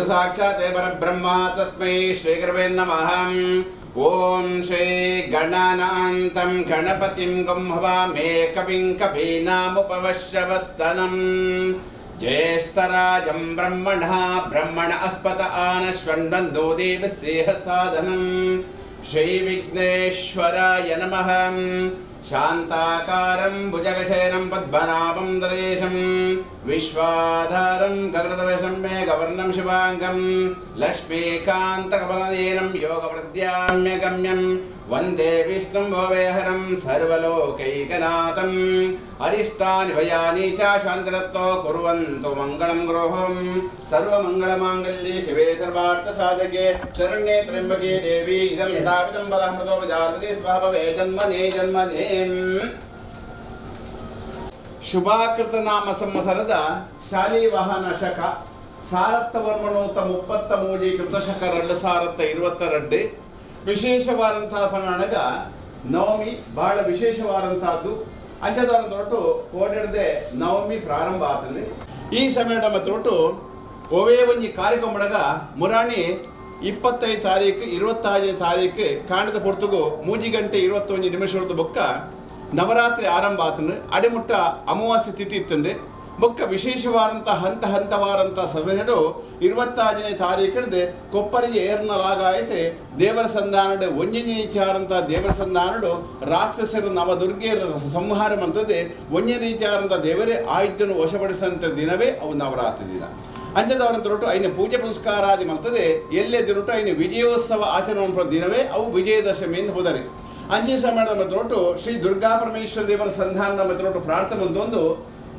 ಗುರು ಸಾಕ್ಷಾತ್ ಪರಬ್ರಹ್ಮ ತಸ್ಮೈ ಶ್ರೀ ಗುರವೇ ನಮಃ. ಓಂ ಶ್ರೀ ಗಣನಾಂತಂ ಗಣಪತಿಂ ಗಂ ಹವಾಮೇ ಕವಿಂ ಕವೀನಾಮುಪವಶ್ರವಸ್ತನಂ ಜ್ಯೇಷ್ಠರಾಜಂ ಬ್ರಹ್ಮಣಃ ಬ್ರಹ್ಮಣ ಅಸ್ಪತ ಆನಶ್ವನ್ವಂದೋ ದೇವಸ್ಯೇಹ ಸಾಧನಂ. ಶ್ರೀ ವಿಘ್ನೇಶ್ವರಾಯ ನಮಃ. ಶಾಂತಾಕಾರಂ ಭುಜಗಶಯನಂ ಪದ್ಮನಾಭಂ ದರೇಶಂ ವಿಶ್ವಾಧಾರಂ ಗಗನದರ್ಶಂ ಮೇಘವರ್ಣಂ ಶಿವಾಂಗಂ ಲಕ್ಷ್ಮೀಕಾಂತಕಮಲನಯನಂ ಯೋಗವೃದ್ಧ್ಯಾಮ್ಯಗಮ್ಯಂ ವಂದೇ ವಿಷ್ಣುಂ ಭವೇಹರಂ ಸರ್ವಲೋಕೈಕನಾಥಂ. ಅರಿಷ್ಟಾನಿ ಭಯಾನಿ ಚ ಶಾಂತಿರತ್ನೋ ಕುರ್ವಂತು ಮಂಗಳಂ ಗೃಹಂ. ಸರ್ವಮಂಗಳಮಾಂಗಲ್ಯೆ ಶಿವೆ ಸರ್ವಾರ್ಥ ಸಾಧಕೆ ಶರಣ್ಯೇ ತ್ರ್ಯಂಬಕೆ ದೇವಿ ಇದಂ ಯಥಾಪಿತಂ ಬಲಹಮೃತೋ ವಿದಾರ್ವತಿ ಸ್ವಹ ಭವೇ ಜನ್ಮನೇ ಜನ್ಮನೇ. ಶುಭಾಕೃತ ನಾಮ ಸಂವತ್ಸರದ ಶಾಲಿವಾಹನ ಶಕ ಸಾರತ್ತವರ್ಮಣೋತ 33 ಕೃತಶಕ 2022 ವಿಶೇಷವಾದಂತಹ ಪನಾಣಗ ನವಮಿ ಬಹಳ ವಿಶೇಷವಾದಂತಹದ್ದು. ಅಂಜದಾರ ತೊಟ್ಟು ಕೋಡಿಡದೆ ನವಮಿ ಪ್ರಾರಂಭ ಆತಂದ್ರೆ ಈ ಸಮಯದ ತೊಟ್ಟು ಒವೇ ಒಂಜಿ ಕಾರ್ಯಕ್ರಮದಾಗ ಮುರಾಣಿ 25 ತಾರೀಕು 26 ತಾರೀಕು ಕಾಂಡದ ಪೊರ್ತುಗು 3 ಗಂಟೆ 21 ನಿಮಿಷದ ಬೊಕ್ಕ ನವರಾತ್ರಿ ಆರಂಭ ಆತಂದ್ರೆ ಅಡಿಮುಟ್ಟ ಅಮಾವಾಸ್ಯೆ ತಿಥಿ ಇತ್ತಂದ್ರೆ ಬೊಕ್ಕ ವಿಶೇಷವಾದಂಥ ಹಂತ ಹಂತವಾದಂಥ ಸಭೆಯು 26ನೇ ತಾರೀಕಿಡ್ದು ಕೊಪ್ಪರಿಗೆ ಏರ್ನಲಾಗಾಯಿತೆ ದೇವರ ಸಂಧಾನಡು ಒಂಜನೇ ರೀತಿಯಾದಂಥ ದೇವರ ಸಂಧಾನಡು ರಾಕ್ಷಸರು ನವದುರ್ಗೆಯರ ಸಂಹಾರ ಮಂತದೆ ಒಂಜನೇ ರೀತಿಯಾದಂಥ ದೇವರೇ ಆಯುಧನು ವಶಪಡಿಸಂಥ ದಿನವೇ ಅವು ನವರಾತ್ರಿ ದಿನ. ಅಂಚದವರ ತೊರಟು ಐನ ಪೂಜೆ ಪುನಸ್ಕಾರಾದಿ ಮಲ್ತದೆ ಎಲ್ಲೇ ದಿನಟು ಐನ ವಿಜಯೋತ್ಸವ ಆಚರಣೆ ಮಾಡುವ ದಿನವೇ ಅವು ವಿಜಯದಶಮಿ ಎಂದು ಹೋದರೆ. ಅಂಚೆ ಸಮಯದ ತೊರಟು ಶ್ರೀ ದುರ್ಗಾ ಪರಮೇಶ್ವರ ದೇವರ ಸಂಧಾನದ ಮತ್ತೊಟ್ಟು ಪ್ರಾರ್ಥನೆ ಅಂತೊಂದು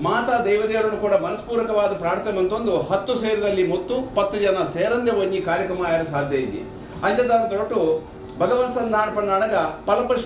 ಮಾತಾ ದೇವದೇವರನ್ನು ಕೂಡ ಮನಸ್ಪೂರ್ವಕವಾದ ಪ್ರಾರ್ಥನೆ ಅಂತೊಂದು 10 ಸೇರದಲ್ಲಿ ಮುತ್ತು 10 ಜನ ಸೇರಂದೆ ಒಂಜಿ ಕಾರ್ಯಕ್ರಮ ಆಯರ ಸಾಧ್ಯ ಇದೆ. ಅಂಚದಾರ ತೊರಟು ಭಗವನ್ ಸಂಧಾನ ಪಣ್ಣಾಣಗ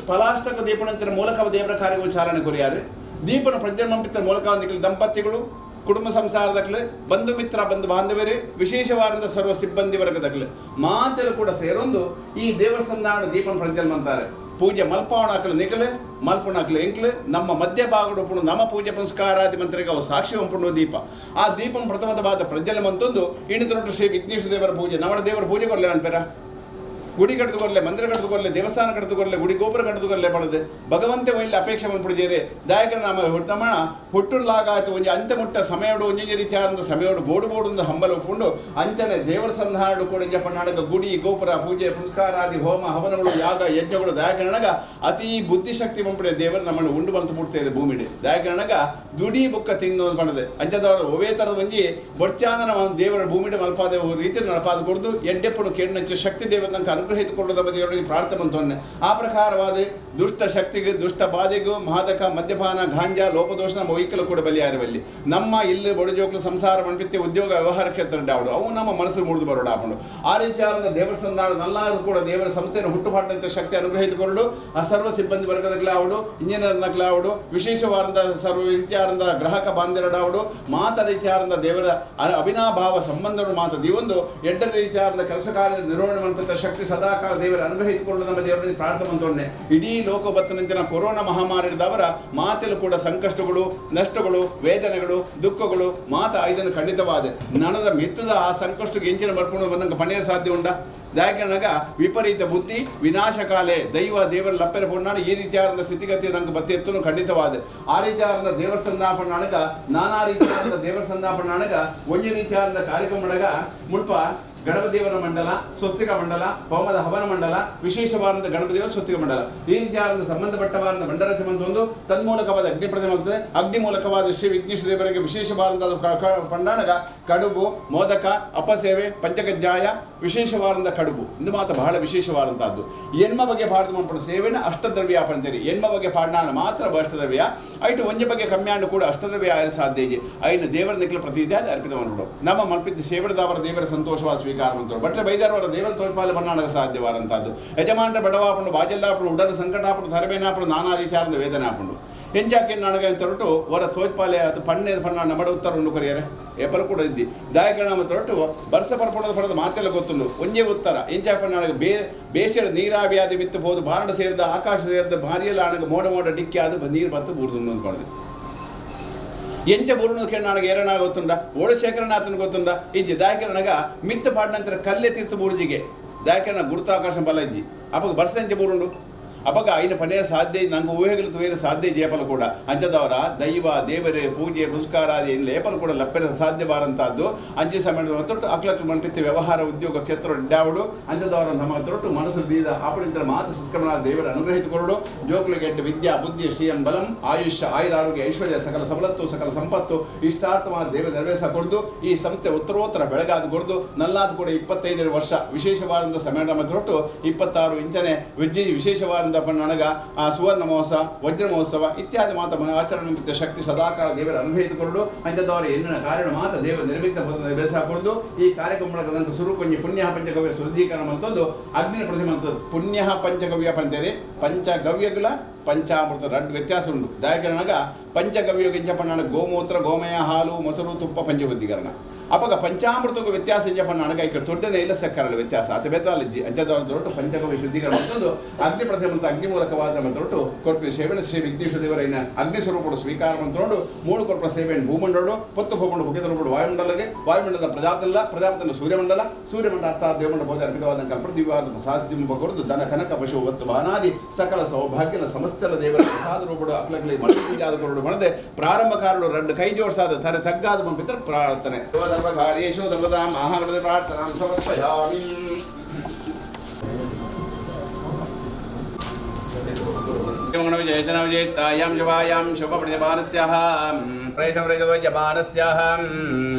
ಫಲಾಷ್ಟಕ ದೀಪನಂತರ ಮೂಲಕ ದೇವರ ಕಾರ್ಯವು ಕೊರಿಯಾರು ದೀಪನ ಪ್ರಜ್ವಲನಂಪಿತರ ಮೂಲಕ ದಂಪತಿಗಳು ಕುಟುಂಬ ಸಂಸಾರದಕ್ಲು ಬಂಧು ಮಿತ್ರ ಬಂಧು ಬಾಂಧವರೇ ವಿಶೇಷವಾದಂಥ ಸರ್ವ ಸಿಬ್ಬಂದಿ ವರ್ಗದಕ್ಲು ಮಾತೆಲ್ಲ ಕೂಡ ಸೇರೊಂದು ಈ ದೇವರ ಸಂಧಾನ ದೀಪನ ಪ್ರಜ್ವಲನ ಅಂತಾರೆ. ಪೂಜೆ ಮಲ್ಪವಣಾಕಲು ನಿಕಲು ಮಲ್ಪಣಾಕಲು ಎಂಕ್ಲು ನಮ್ಮ ಮಧ್ಯ ಭಾಗಡು ನಮ್ಮ ಪೂಜೆ ಪುನಸ್ಕಾರಾದಿ ಮಂತ್ರಿಗೆ ಅವು ಸಾಕ್ಷಿ ಒಂಪುಂಡು ದೀಪ. ಆ ದೀಪಂ ಪ್ರಥಮದವಾದ ಪ್ರಜ್ವಲನ ಅಂತೊಂದು ಇಣಿತನೊಟ್ಟು ಶ್ರೀ ವಿಘ್ನೇಶ್ವರ ದೇವರ ಪೂಜೆ ನವರ ದೇವರ ಪೂಜೆ ಕೊರಲೆ ಅನ್ಪೇರ ಗುಡಿ ಕಟ್ಟಿದುಕೊರ್ಲೆ ಮಂದಿರ ಕಟ್ಟಿದುಕೊರ್ಲೆ ದೇವಸ್ಥಾನ ಕಟ್ಟಿದುಕೊರ್ಲೆ ಗುಡಿ ಗೋಪುರ ಕಟ್ಟಿದುಕೊರ್ಲೆ ಪಡೆದು ಭಗವಂತೆ ಒಯ್ಲಿ ಅಪೇಕ್ಷೆ ಮನ್ಪುಡಿಜೇರೆ ದಾಯಕರ ನಾಮ ಹುಟ್ಟಮಣ ಹುಟ್ಟುಲ್ಲಾಗಾಯ್ತು ಒಂಜಿ ಅಂತೆ ಮುಟ್ಟ ಸಮಯೋಡು ಒಂಜೊಂಜಿ ರೀತಿಯಾದ ಸಮಯೋಡು ಬೋಡು ಬೋಡು ಹಂಬಲ ಉಪ್ಪುಂಡು ಅಂಚನೆ ದೇವರ ಸಂಧಾನಡು ಕೂಡ ಪಣ್ಣಾಡಗ ಗುಡಿ ಗೋಪುರ ಪೂಜೆ ಪುನಸ್ಕಾರಾದಿ ಹೋಮ ಹವನಗಳು ಯಾಗ ಯಜ್ಞಗಳು ದಾಯಕರಣಗ ಅತಿ ಬುದ್ಧಿಶಕ್ತಿ ಮಂಪುಡೆ ದೇವರು ನಮ್ಮನ್ನು ಉಂಡು ಬಂತು ಪುಡ್ತಾ ಭೂಮಿಡೆ ದಾಯಕರಣಗ ದುಡಿ ಬುಕ್ಕ ತಿನ್ನು ಪಣದೆ ಅಂಚದವರು ಒವೇ ಥರದ ಒಂಜಿ ಬೊಡ್ಚಾಂದನ ದೇವರ ಭೂಮಿಡೆ ಮಲ್ಪಾದ ರೀತಿ ನಡಪಾದ ಕೊಡ್ದು ಎಡ್ಡೆಪ್ಪನು ಕೇಳಿನಂಚು ಶಕ್ತಿ ದೇವರ ನಂಗೆ ಅನುಗ್ರಹಿಸಿಕೊಳ್ಳುವುದ ದೇವರಿಗೆ ಪ್ರಾರ್ಥನೆ ಬಂತವನ್ನೇ. ಆ ಪ್ರಕಾರವಾದ ದುಷ್ಟ ಶಕ್ತಿಗೆ ದುಷ್ಟ ಬಾಧೆಗೂ ಮಾದಕ ಮದ್ಯಪಾನ ಗಾಂಜಾ ಲೋಪದೋಷ ನಮ್ಮ ವೈಕಲ್ ಕೂಡ ಬಲಿಯಾರವಲ್ಲಿ ನಮ್ಮ ಇಲ್ಲಿ ಬಡಜೋಕ್ಲು ಸಂಸಾರ ಮಣ್ಪಿತ್ತೆ ಉದ್ಯೋಗ ವ್ಯವಹಾರ ಕ್ಷೇತ್ರ ಡಾವಡು ಅವು ನಮ್ಮ ಮನಸ್ಸು ಮುರಿದು ಬರೋಡ ಹಾಕೊಂಡು ಆ ರೀತಿಯಾದ ದೇವರ ಸಂಧಾನ ನಲ್ಲಾರು ಕೂಡ ದೇವರ ಸಂಸ್ಥೆಯನ್ನು ಹುಟ್ಟುಪಾಟಂತ ಶಕ್ತಿ ಅನುಗ್ರಹಿಸಿಕೊಂಡು ಆ ಸರ್ವ ಸಿಬ್ಬಂದಿ ವರ್ಗದಗ್ಲಾವಡು ಇಂಜಿನಿಯರ್ನಗ್ಲಾವಡು ವಿಶೇಷವಾದಂಥ ಸರ್ವ ರೀತಿಯಾದಂಥ ಗ್ರಾಹಕ ಬಾಂಧವರಡಾವಡು ಮಾತ ರೀತಿಯಾದಂಥ ದೇವರ ಅವಿನಾಭಾವ ಸಂಬಂಧವನ್ನು ಮಾತ ದೇವೊಂದು ಎಡ್ಡ ರೀತಿಯಾದ ಕೆಲಸ ಕಾರ್ಯ ನಿರ್ವಹಣೆ ಮಾಡುವಂಥ ಶಕ್ತಿ ಸದಾಕಾಲ ದೇವರ ಅನುಗ್ರಹಿಸಿಕೊಂಡು ನಮ್ಮ ದೇವರಲ್ಲಿ ಪ್ರಾರ್ಥನೆ ಬಂದೊಡನೆ ಇಡೀ ಲೋಕ ಬತ್ತನಂತಿನ ಕೊರೋನಾ ಮಹಾಮಾರಿದವರ ಮಾತೆಲ್ಲೂ ಕೂಡ ಸಂಕಷ್ಟಗಳು ನಷ್ಟಗಳು ವೇದನೆಗಳು ದುಃಖಗಳು ಮಾತ ಐದನ್ನು ಖಂಡಿತವಾದ ನನದ ಮಿತ್ತದ ಆ ಸಂಕಷ್ಟಕ್ಕೆ ಎಂಚಿನ ಬರ್ಕೊಂಡು ಬಂದಂಗೆ ಪಣ್ಣೀರು ಸಾಧ್ಯ ಉಂಟ ದಾಯಕನಾಗ ವಿಪರೀತ ಬುದ್ಧಿ ವಿನಾಶಕಾಲೆ ದೈವ ದೇವರ ಲಪ್ಪೆರ ಪೊಣ್ಣಾಣ ಈ ರೀತಿಯಾದ ಸ್ಥಿತಿಗತಿ ನಂಗೆ ಬತ್ತಿ ಎತ್ತನು ಖಂಡಿತವಾದ ಆ ರೀತಿಯಾದ ದೇವರ ಸಂದಾಪಣ್ಣಾಣಗ ನಾನಾ ರೀತಿಯಾದ ದೇವರ ಸಂದಾಪಣ್ಣಾಣಗ ಒಂಜಿ ರೀತಿಯಾದ ಕಾರ್ಯಕ್ರಮಣಗ ಮುಲ್ಪ ಗಣಪದೇವರ ಮಂಡಲ ಸ್ವಸ್ತಿಕ ಮಂಡಲ ಹೋಮದ ಹವನ ಮಂಡಲ ವಿಶೇಷವಾದ ಗಣಪದೇವರ ಸ್ವಸ್ತಿಕ ಮಂಡಲ ಈ ರೀತಿಯಾದ ಸಂಬಂಧಪಟ್ಟವಾದ ಮಂಡಲಕ್ಕೆ ಬಂದೊಂದು ತನ್ಮೂಲಕವಾದ ಅಗ್ನಿ ಪ್ರತಿಮೆ ಮಾಡ್ತದೆ. ಅಗ್ನಿ ಮೂಲಕವಾದ ಶ್ರೀ ವಿಘ್ನೇಶ್ವರ ದೇವರಿಗೆ ವಿಶೇಷವಾದಂಥ ಪಂಡಾಣಗ ಕಡುಬು ಮೋದಕ ಅಪಸೇವೆ ಪಂಚಕಜ್ಜಾಯ ವಿಶೇಷವಾದಂಥ ಕಡುಬು ಇದು ಮಾತ್ರ ಬಹಳ ವಿಶೇಷವಾದಂಥದ್ದು. ಎಣ್ಮ ಬಗೆ ಪಾಡ್ದು ಮಾಡ್ಕೊಂಡು ಸೇವೆನ ಅಷ್ಟದ್ರವ್ಯ ಪಂತೀರಿ ಎಣ್ಮ ಬಗೆ ಪಾಡ್ನಾಣ ಮಾತ್ರ ಅಷ್ಟದ್ರವ್ಯ ಐಟು ಒಂಜಿ ಬಗೆ ಕಮ್ಯಾಣು ಕೂಡ ಅಷ್ಟದ್ರವ್ಯ ಆಯರ ಸಾಧ್ಯ ಇದೆ. ಐನು ದೇವರ ನಿಖಲ ಪ್ರತಿದೆ ಅದು ಅರ್ಪಿತ ಮಾಡ್ಬಿಡು ನಮ್ಮ ಮಲ್ಪಿತ ಸೇವಡದವರ ದೇವರ ಸಂತೋಷವಾದ ಸ್ವೀಕಾರ ಮಾಡ್ತಾರೆ. ಭಟ್ರೆ ಬೈದಾರವರ ದೇವರ ತೋರ್ಪಾಲೆ ಬಣ್ಣಾಣಗ ಸಾಧ್ಯವಾದಂಥದ್ದು. ಯಜಮಾನರ ಬಡವಾಪುಂಡು ಬಾಜಲ್ಲಾಪುಂಡು ಉಡರ ಸಂಕಟಾಪುಂಡು ತರಬೇನಾಪುಂಡು ನಾನಾ ರೀತಿಯಾದ ವೇದನೆ ಆಪುಂಡು ಎಂಜಾಕೆ ನಾಡಗ ತರಟು ಹೊರ ತೋಜ್ಪಾಲೆ ಅದು ಪಣ್ಣೆ ಪಣ್ಣ ನಮ್ಮಡ ಉತ್ತರ ಉಂಡು ಕೊರಿಯರೆ ಏಪಲ್ ಕೂಡ ಇದ್ದಿ ದಾಯಕಣ ತೊರಟು ಬರ್ಸ ಪರ್ಪಣದ ಪಡೆದ ಮಾತೆಲ್ಲ ಗೊತ್ತುಂಡು ಒಂಜೇ ಉತ್ತರ ಎಂಜಾ ಪಣ್ಣಾಣಗ ಬೇಸಿಡ ನೀರಾವಿಯಾದ ಮಿತ್ತು ಹೋದು ಬಾರಣ ಸೇರಿದ ಆಕಾಶ ಸೇರಿದ ಭಾರಿಯಲ್ಲ ಆಣಗ ಮೋಡ ಮೋಡ ಡಿಕ್ಕಿ ಅದು ನೀರು ಬತ್ತು ಬೂರ್ದು ಅಂತ ಮಾಡಿದೆ. ಎಂಚ ಬೂರುನು ಕೆಣ್ಣಾಗ ಏರಣ ಗೊತ್ತುಂಡ ಓಳು ಶೇಖರಣಾತನ ಗೊತ್ತುಂಡ ಇಜ್ಜಿ ದಾಯಕರಣಗ ಮಿತ್ತ ಪಾಡ್ನಂತರ ಕಲ್ಲೆ ತೀರ್ಥ ಬೂರುಜಿಗೆ ದಾಯಕರಣ ಗುರುತಾಕಾಶ ಬಲ ಇಜ್ಜಿ ಅಪ್ಪಗ ಬರ್ಸ ಎಂಚ ಬೂರುಂಡು ಅಪಗ ಐನ ಪನೇರ ಸಾಧ್ಯ ನಂಗೆ ಊಹೆಗಳು ತೂಯರ ಸಾಧ್ಯ ಜೇಪಲು ಕೂಡ ಅಂಚದವರ ದೈವ ದೇವರೇ ಪೂಜೆ ಪುರಸ್ಕಾರಾದಿ ಲೇಪಲು ಕೂಡ ಲಪ್ಪೆರ ಸಾಧ್ಯವಾದಂಥದ್ದು ಅಂಚೆ ಸಮಯದ ತೊಟ್ಟು ಅಕ್ಲಕ್ಲು ಮನ್ಪಿತ್ತ ವ್ಯವಹಾರ ಉದ್ಯೋಗ ಕ್ಷೇತ್ರ ಡ್ಯಾವುಡು ಅಂಚದವರ ನಮ್ಮ ತೊಟ್ಟು ಮನಸ್ಸು ದೀದ ಆಪಡಿಂತರ ಮಾತು ಸತ್ಕರ್ಮಣ ದೇವರ ಅನುಗ್ರಹಿಸಿಕೊರಡು ಜೋಕುಲಿಗೆಡ್ಡ ವಿದ್ಯಾ ಬುದ್ಧಿ ಶ್ರೀಯಂ ಬಲಂ ಆಯುಷ್ಯ ಆಯುರಾರೋಗ್ಯ ಐಶ್ವರ್ಯ ಸಕಲ ಸಬಲತ್ತು ಸಕಲ ಸಂಪತ್ತು ಇಷ್ಟಾರ್ಥವಾದ ದೇವ ನೆರವೇರಿಸ ಕೊಡ್ದು ಈ ಸಂಸ್ಥೆ ಉತ್ತರೋತ್ತರ ಬೆಳಗಾದ ಕೊಡ್ದು ನಲ್ಲಾದ ಕೂಡ 25 ವರ್ಷ ವಿಶೇಷವಾದಂಥ ಸಮಯ ತೊಟ್ಟು 26 ಇಂಚನೆ ವಿಜ್ಜಿ ವಿಶೇಷವಾದಂಥ ನನಗ ಸುವರ್ಣ ಮಹೋತ್ಸವ ವಜ್ರ ಮಹೋತ್ಸವ ಇತ್ಯಾದಿ ಮಾತ ಆಚರಣೆ ಶಕ್ತಿ ಸದಾಕಾಲ ದೇವರ ಅನುಗ್ರಹಿಸಿಕೊಂಡು ಅಂಥದವರ ಎಣ್ಣಿನ ಕಾರಣ ಮಾತ ದೇವರ ನಿರ್ವಿಘ್ನ ನೆರವೇರಿಸಿಕೊಂಡು ಈ ಕಾರ್ಯಕ್ರಮ ಸುರು ಕೊಂಜಿ ಪುಣ್ಯ ಪಂಚಗವ್ಯ ಶುದ್ಧೀಕರಣ ಅಂತಂದು ಅಗ್ನಿನ ಪ್ರತಿಮೆ ಅಂತ ಪುಣ್ಯ ಪಂಚಗವ್ಯ ಪಂತೇರಿ ಪಂಚಗವ್ಯಗಳ ಪಂಚಾಮೃತ ರಡ್ಡು ವ್ಯತ್ಯಾಸ ಉಂಟು. ದಾಯಕರಣಗ ಪಂಚಗವ್ಯ ಗಿಂಚಪಣ್ಣ ಗೋಮೂತ್ರ ಗೋಮಯ ಹಾಲು ಮೊಸರು ತುಪ್ಪ ಪಂಚಬುದ್ಧೀಕರಣ ಅಪಗ ಪಂಚಾಮೃತಕ್ಕೂ ವ್ಯತ್ಯಾಸ ಇಂಜಪಣ್ಣ ಅಣಗ ಈ ದೊಡ್ಡನೆ ಇಲ್ಲ ಸಕ್ಕರಲ್ಲ ವ್ಯತ್ಯಾಸ ಅತಿ ಬೇತಾಲಜ್ಜಿ ಅಂಚದವರ ದೊಡ್ಡ ಪಂಚಗವ್ಯ ಶುದ್ಧೀಕರಣ ಅಂತಂದು ಅಗ್ನಿ ಪ್ರತಿಮೆ ಅಂತ ಅಗ್ನಿ ಮೂಲಕವಾದ ಮಂತ್ರೊಟ್ಟು ಕೊರ್ಪಿ ಸೇವೆನ ಶ್ರೀ ವಿಘ್ನೇಶ್ವರ ದೇವರೈನ ಅಗ್ನಿ ಸ್ವರೂಪಡು ಸ್ವೀಕಾರ ಮಂತ್ರೋಡು ಮೂಳು ಕೊರ್ಪ ಸೇವೆಯನ್ನು ಭೂಮಂಡೋಡು ಪತ್ತು ಭೂಮಂಡು ಭುಗಿತರೂಪಡು ವಾಯುಮಂಡಲಗೆ ವಾಯುಮಂಡಲದ ಪ್ರಜಾಪತಿಲ್ಲ ಪ್ರಜಾಪತಿನ ಸೂರ್ಯಮಂಡಲ ಸೂರ್ಯಮಂಡಲ ಅರ್ಥಾತ್ ದೇವಮಂಡ ಬೋಧ ಅರ್ಪಿತವಾದ ಕಲ್ಪದಿವಾದ ಪ್ರಸಾದ್ಯಂ ಬಗುರುದು ಧನ ಕನಕ ಪಶು ವತ್ತು ವಾನಾದಿ ಸಕಲ ಸೌಭಾಗ್ಯನ ಸಮಸ್ತಲ ದೇವರ ಪ್ರಸಾದ ರೂಪಡು ಅಕ್ಲಕ್ಲಿ ಮನಸ್ಸಿಜಾದ ಕೊರಡು ಮನದೆ ಪ್ರಾರಂಭಕಾರರು ರಡ್ಡು ಕೈ ಜೋಡಿಸಾದ ತರೆ ತಗ್ಗಾದ ಮಂಪಿತರ ಪ್ರಾರ್ಥನೆ ಕಾರ್ಯೇಶು ಧರ್ಮದಾಂ ಮಹಾಗಣಪತಿ ಪ್ರಾರ್ಥನಾಂ ಸಮರ್ಪಯಾಮಿ. ವಿಜಯಶನ ವಿಜೇಷ್ಟಾಯಾಂ ಶುಭಾಯಾಂ ಶುಭ ಪ್ರತಿಪಾನಸ್ಯಃ ಪ್ರೇಷಂ ಪ್ರೇಷಧ್ವಜಮಾನಸ್ಯಃ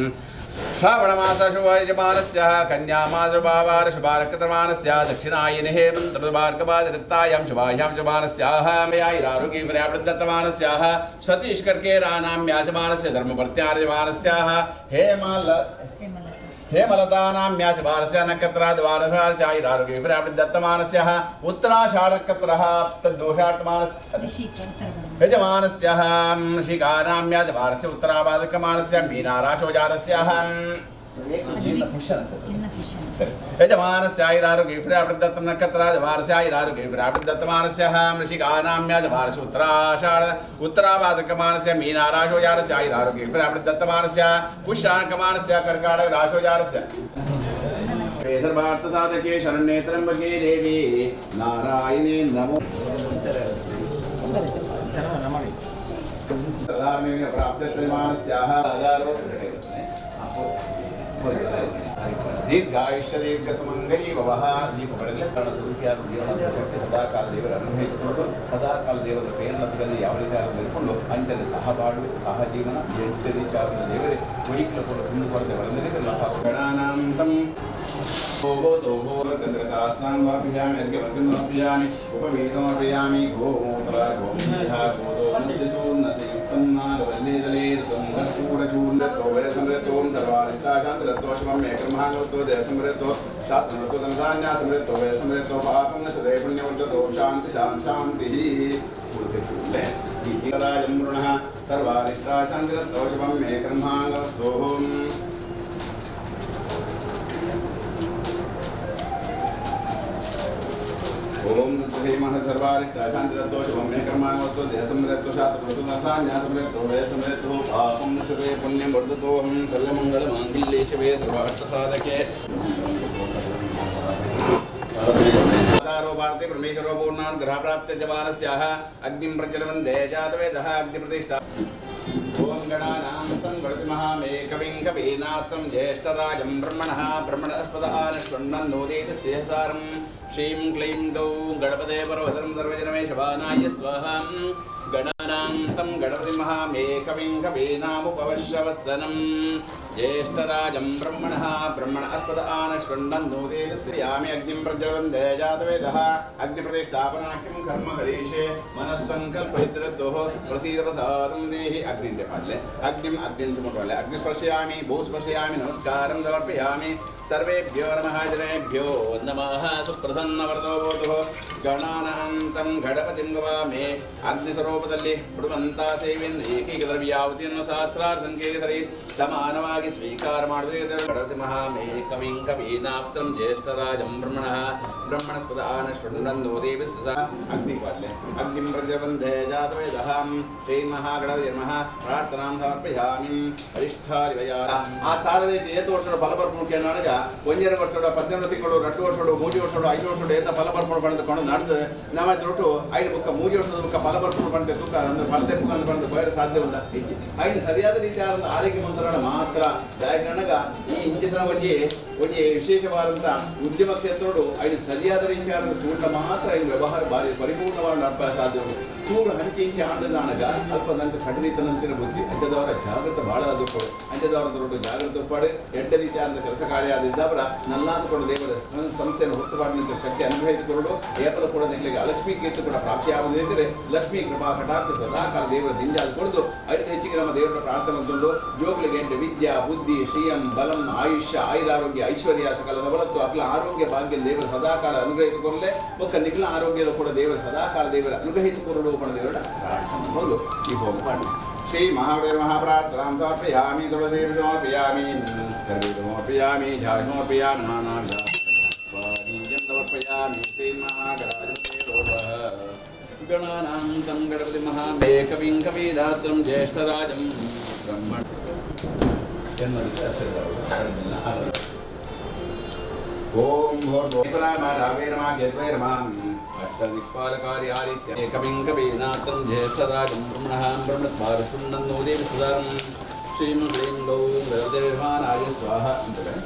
ಶ್ರಾವಣಮಾಸ ಶುಭಯಜಮಾನಸ್ಯ ಕನ್ಯಾಮಾಸ ಶುಭಾವಾರ ಶುಭಾರಕತಮಾನಸ್ಯ ದಕ್ಷಿಣಾಯನ ಹೇಮಂತೃಭಾರ್ಗವಾದರಿತ್ತಾಯಾಂ ಶುಭಾಯಾಂ ಶುಭಾನಸ್ಯಾಹ ಮಯಾಯಿರಾರೋಗ್ಯ ಪರ್ಯಾವೃತ್ತಮಾನಸ್ಯಾಹ ಸತೀಶ್ ಕರ್ಕೇರಾನಾಮ್ಯಾಜಮಾನಸ್ಯ ಧರ್ಮಪರ್ತ್ಯಾರ್ಯಮಾನಸ್ಯಾಹ ಹೇಮಲತಾನಾಮ್ಯಾಚಮಾನಸ್ಯ ನಕ್ಷತ್ರಾದ್ವಾರಸ್ಯಾಯಿರಾರೋಗ್ಯ ಪರ್ಯಾವೃತ್ತಮಾನಸ್ಯಃ ಉತ್ತರಾಷಾಢನಕ್ಷತ್ರಃ ತದ್ದೋಷಾರ್ಥಮಾನಸ್ಯ ಯಜಮಾನಸ್ಯಃ ಶ್ರೀಕಾನಾಮ್ಯಾಜಮಾನಸ್ಯ ಉತ್ತರಾಪಾದಕಮಾನಸ್ಯ ಮೀನಾರಾಶೋಜಾರಸ್ಯಃ ಯಜಮಾನಸ್ಯಾಯಿರಾರೋಗ್ಯ ಪರ್ಯಾವೃತ್ತಂ ನಕ್ಷತ್ರಾದ್ವಾರಸ್ಯಾಯಿರಾರೋಗ್ಯ ಪರ್ಯಾವೃತ್ತಮಾನಸ್ಯಃ ಋಷಿಕಾನಾಮ್ಯಾಜಮಾನಸ್ಯ ಉತ್ತರಾಷಾಢ ಉತ್ತರಾಪಾದಕಮಾನಸ್ಯ ಮೀನಾರಾಶೋಜಾರಸ್ಯ ಆಯಿರಾರೋಗ್ಯ ಪರ್ಯಾವೃತ್ತಮಾನಸ್ಯ ಪುಷ್ಯಾಕಮಾನಸ್ಯ ಕರ್ಕಾಟಕ ರಾಶೋಜಾರಸ್ಯ ಸರ್ವಾರ್ಥಸಾಧಕೆ ಶರಣ್ಯೇ ತ್ರ್ಯಂಬಕೆ ದೇವಿ ನಾರಾಯಣೇ ನಮೋ ದೀರ್ಘಾಯುಷ್ಯ ದೀರ್ಘ ಸುಮಂಗಲಿ ಭವಃ ದೀಪ ಶಕ್ತಿ ಸದಾಕಾಲ ದೇವರ ಅನುಗ್ರಹಿಸಿಕೊಂಡು ಸದಾಕಾಲ ದೇವರ ಪ್ರೇರಣೆಗಳಲ್ಲಿ ಯಾವ ರೀತಿ ಇಟ್ಕೊಂಡು ಅಂಚನೆ ಸಹಬಾಳ್ವೆ ಸಹಜೀವನ ಎಂಟು ದೇವರೇ ಒಯ್ಕಲ ಕೂಡ ತುಂದುಕೊರತೆ ಗಣಾನಾಂತಂ ಸ್ನಾನವಾರ್ಪಯಾಮಿ ಉಪವೀತಮರ್ಪಯಾಮಿ ಗೋಮೂತ್ರ ಗೋಮೂತ್ರ ಗೋದೋನಸ್ಯ ಚೂರ್ಣಸ್ಯ ನಾಗವಲ್ಲೇದಲೇ ಋತಂ ಕರ್ಪೂರಚೂರ್ಣತೋ ವಯಸಮೃತೋಂ ಸರ್ವಾರಿಷ್ಟಾಶಾಂತಿರತೋ ಶುಭಂ ಏಕರ್ಮಹಾಂಗವತ್ತೋ ದೇಹಸಮೃತೋ ಶಾಸ್ತ್ರಮೃತೋ ಧನಧಾನ್ಯಾಸಮೃತೋ ವಯಸಮೃತೋ ಪಾಪಂ ನಶತೆ ಪುಣ್ಯವರ್ತತೋ ಶಾಂತಿ ಶಾಂತಿ ಶಾಂತಿಃ ರಾಜಮೃಣಃ ಸರ್ವಾರಿಷ್ಟಾಶಾಂತಿರತೋ ಶುಭಂ ಏಕರ್ಮಹಾಂಗವತ್ತೋ. ಓಂ ತತ್ಸೇಮಃ ಸರ್ವಾರಿಷ್ಟ ಶಾಂತಿರತ್ತೋ ಶುಭಂ ಮೇ ಕರ್ಮಾಂಗವತ್ತೋ ದೇಹಸಮೃತೋ ಶಾಸ್ತ್ರಮೃತೋ ಧನಧಾನ್ಯಾಸಮೃತೋ ವಯಸಮೃತೋ ಪಾಪಂ ನಶತೆ ಪುಣ್ಯಂ ವರ್ಧತೋಹಂ ಸರ್ವಮಂಗಳ ಮಾಂಗಲ್ಯೇ ಶಿವೆ ಸರ್ವಾರ್ಥ ಸಾಧಕೆ. ಭಾರತಿ ಪರಮೇಶ್ವರೋ ಪೂರ್ಣಾನ್ ಗ್ರಹ ಪ್ರಾಪ್ತ ಜವಾನಸ್ಯಾಹ ಅಗ್ನಿಂ ಪ್ರಜ್ವಲವಂದೇ ಜಾತವೇದಃ ಅಗ್ನಿಪ್ರತಿಷ್ಠಾ. ಓಂ ಗಣಾನಾಂತಂ ಗಣತಿಮಹಾಮೇಕವಿಂ ಕವೀನಾಥಂ ಜ್ಯೇಷ್ಠರಾಜಂ ಬ್ರಹ್ಮಣಃ ಬ್ರಹ್ಮಣಸ್ಪದ ಆನಶ್ವನ್ನೋದೇತಸ್ಯ ಸಾರಂ ಶ್ರೀಂ ಕ್ಲೀಂ ಗೌ ಗಣಪದೇ ಪರ್ವತಂ ಸರ್ವಜನಮೇ ಶವಾನಾಯ ಸ್ವಾಹಾಂ. ಗಣಾನಾಂತಂ ಗಣಪತಿಮಹಾಮೇಕವಿಂ ಕವೀನಾಮುಪವಶ್ರವಸ್ತನಂ ಜ್ಯೇಷ್ಠರಾಜಂ ಬ್ರಹ್ಮಣಃ ಬ್ರಹ್ಮಣಸ್ಪದ ಆನಶ್ವನ್ನೋದೇತಸ್ಯ ಯಾಮಿ ಅಗ್ನಿಂ ಪ್ರಜ್ವಲವಂದೇ ಜಾತವೇದಃ ಅಗ್ನಿಪ್ರತಿಷ್ಠಾಪನಾಖ್ಯಂ ಕರ್ಮ ಕರೀಷೆ ಮನಸ್ಸಂಕಲ್ಪಹಿತರದ್ದೋಃ ಪ್ರಸೀದ ಪ್ರಸಾದಂ ದೇಹಿ. ಅಗ್ನಿಂದೆ ಪಾಡ್ಲೆ ಅಗ್ನಿಂ ಅಗ್ನಿಂ ತುಮುಟ್ವಲ್ಲೆ ಅಗ್ನಿಸ್ಪರ್ಶಯಾಮಿ ಭೂಸ್ಪರ್ಶಯಾಮಿ ನಮಸ್ಕಾರಂ ಸಮರ್ಪಯಾಮಿ. ಸರ್ವೇಭ್ಯೋ ನಮಃ ಜನೇಭ್ಯೋ ನಮಃ. ಸುಪ್ರಸನ್ನವರದೋ ಭವತು. ಗಣಾನಾಂತಂ ಗಣಪತಿಂ ಗವಾಮೆ ಅಗ್ನಿಸ್ವರೂಪ ರೂಪದಲ್ಲಿ ಕೊಡುವಂತಹ ಸೇವೆಯನ್ನು ಏಕೈಕ ದ್ರವ್ಯಾವತಿಯನ್ನು ಸಹಸ್ರಾರು ಸಂಖ್ಯೆಗೆ ಸಮಾನವಾಗಿ ಸ್ವೀಕಾರ ಮಾಡುವುದೇ ಮಹಾಮೇಕವಿಂ ಕವೀನಾಪ್ತಂ ಜ್ಯೇಷ್ಠರಾಜಂ ಬ್ರಹ್ಮಣಃ ಬ್ರಹ್ಮಣಸ್ಪದಾನ ಶೃಣ್ವಂದೋ ದೇವಿ ಸ ಅಗ್ನಿಪಾಲ್ಯ ಅಗ್ನಿಂ ಪ್ರತಿಬಂಧೇ ಜಾತವೇದಹಂ ಶ್ರೀ ಮಹಾಗಣಪತಿ ನಮಃ ಪ್ರಾರ್ಥನಾಂ ಸಮರ್ಪಯಾಮಿ ಅರಿಷ್ಠಾರಿವಯ ಆ ತಾರದೇ ಏತ ವರ್ಷದ ಫಲ ಬರ್ಪುಣ ಕೇಳಾಗ ಒಂಜರ ವರ್ಷದ 18 ತಿಂಗಳು 2 ವರ್ಷಗಳು 3 ವರ್ಷಗಳು 5 ವರ್ಷಗಳು ಏತ ಫಲ ಬರ್ಪುಣ ಪಡೆದುಕೊಂಡು ನಡೆದು ನಮ್ಮ ತೊಟ್ಟು ಐದು ಬುಕ್ಕ 3 ವರ್ಷದ ಬುಕ್ಕ ಫಲ ಬರ್ಪುಣ ಪಡೆದ ತೂಕ ಅಂದ್ರೆ ಫಲತೆ ಬುಕ್ಕ ಅಂತ ಪಡೆದು ಬಯಲು ಸಾಧ್ಯ ಉಂಟ ಐದು ಸರಿಯಾದ ರೀತಿಯಾದ ಆರೋಗ್ಯ ಮಂತ್ರಗಳ ಮಾತ್ರ ದಾಯಕನಗ ಈ ಇಂಚಿತನ ಒಂಜಿ ಒಂಜಿ ವಿಶೇಷವಾದಂಥ ಉದ್ಯಮ ಕ್ಷೇತ್ರಗಳು ಐದು ಸರಿಯಾದ ರೀತಿಯಾದ ತೂಟ ಮಾತ್ರ ಐದು ವ್ಯವಹಾರ ಭಾರಿ ಪರಿಪೂರ್ಣವಾಗಿ ನಡಪ ಸಾಧ್ಯ ಉಂಟು. ಚೂರು ಹಂಚಿ ಇಂಚಿ ಆಂಡದಾನಗ ಅಲ್ಪ ನಂಗೆ ಕಟದಿತನಂತಿನ ಬುದ್ಧಿ ಅಂಚದವರ ಜಾಗೃತ ಭಾಳ ದುಪ್ಪಡು ಅಂಚದವರ ದೊಡ್ಡ ಜಾಗೃತ ಉಪ್ಪಾಡು ಎಡ್ಡ ರೀತಿಯಾದ ಕೆಲಸ ಕಾರ್ಯ ಆದಿದ್ದವರ ನಲ್ಲಾದುಕೊಂಡು ದೇವರ ಸಂಸ್ಥೆಯನ್ನು ಹುಟ್ಟುಪಾಡಿನಂತ ಶಕ್ತಿ ಅನುಗ್ರಹಿಸಿಕೊಳ್ಳು ಏಪಲ ಕೂಡ ನಿಮಗೆ ಲಕ್ಷ್ಮೀ ಕೀರ್ತಿ ಕೂಡ ಪ್ರಾಪ್ತಿಯಾಗದಿದ್ದರೆ ಲಕ್ಷ್ಮೀ ಕೃಪಾ ಕಟಾಕ್ಷ ಸದಾಕಾಲ ದೇವರ ದಿಂಜಾದ ಕೊಡದು ಐದು ಹೆಚ್ಚಿಗೆ ನಮ್ಮ ದೇವರ ಪ್ರಾರ್ಥನೆ ತಂದು ಜೋಗಳಿಗೆ ಎಂಟು ವಿದ್ಯಾ ಬುದ್ಧಿ ಶ್ರೀಯಂ ಬಲಂ ಆಯುಷ್ಯ ಆಯುರಾರೋಗ್ಯ ಐಶ್ವರ್ಯ ಸಕಲ ಸವಲತ್ತು ಅಕಲ ಆರೋಗ್ಯ ಭಾಗ್ಯ ದೇವರ ಸದಾಕಾಲ ಅನುಗ್ರಹಿಸಿಕೊಳ್ಳಲೆ ಬೊಕ್ಕ ನಿಖಿಲ ಆರೋಗ್ಯದ ಕೂಡ ದೇವರ ಸದಾಕಾಲ ದೇವರ ಅನುಗ್ರಹಿಸಿಕೊಳ್ಳಲು ದೇವರ ಪ್ರಾರ್ಥನೆ ಒಂದು ಈ ಹೋಮ ಮಾಡಿ ಶ್ರೀ ಮಹಾದೇವ ಮಹಾಪ್ರಾರ್ಥನಾಂ ಸಮರ್ಪಯಾಮಿ ತುಳಸಿ ಸಮರ್ಪಯಾಮಿ ಕರ್ವೀ ಸಮರ್ಪಯಾಮಿ ಝಾಯ ಸಮರ್ಪಯಾಮಿ ನಾನಾವಿಧ ಪಾನೀಯಂ ಸಮರ್ಪಯಾಮಿ ಶ್ರೀ ಮಹಾಗಣಾಧಿಪತೇ ನಮಃ ಗಣಾನಾಂ तं ಗಣಪತಿ ಮಹಾಮೇಕವಿಂ ಕವಿದಾತ್ರಂ ಜ್ಯೇಷ್ಠರಾಜಂ ಬ್ರಹ್ಮಣ ಓಂ ಭೋರ್ಭೋರಾಮ ರಾವೇ ನಮಃ ಕೇತವೇ ನಮಃ ಅಷ್ಟದಿಕ್ಪಾಲಕಾರಿ ಆದಿತ್ಯ ಏಕವಿಂ ಕವೀನಾತ್ರಂ ಜ್ಯೇಷ್ಠರಾಜಂ ಬ್ರಹ್ಮಣಃ ಬ್ರಹ್ಮಣಸ್ಪಾರಶೃಣ್ಣನ್ನೋ ದೇವಿ ಸುಧಾರಂ ಶ್ರೀಂ ಕ್ಲೀಂ ಗೌಂ ಗಣದೇವಾನಾಯ ಸ್ವಾಹ ಅಂತೇಳಿ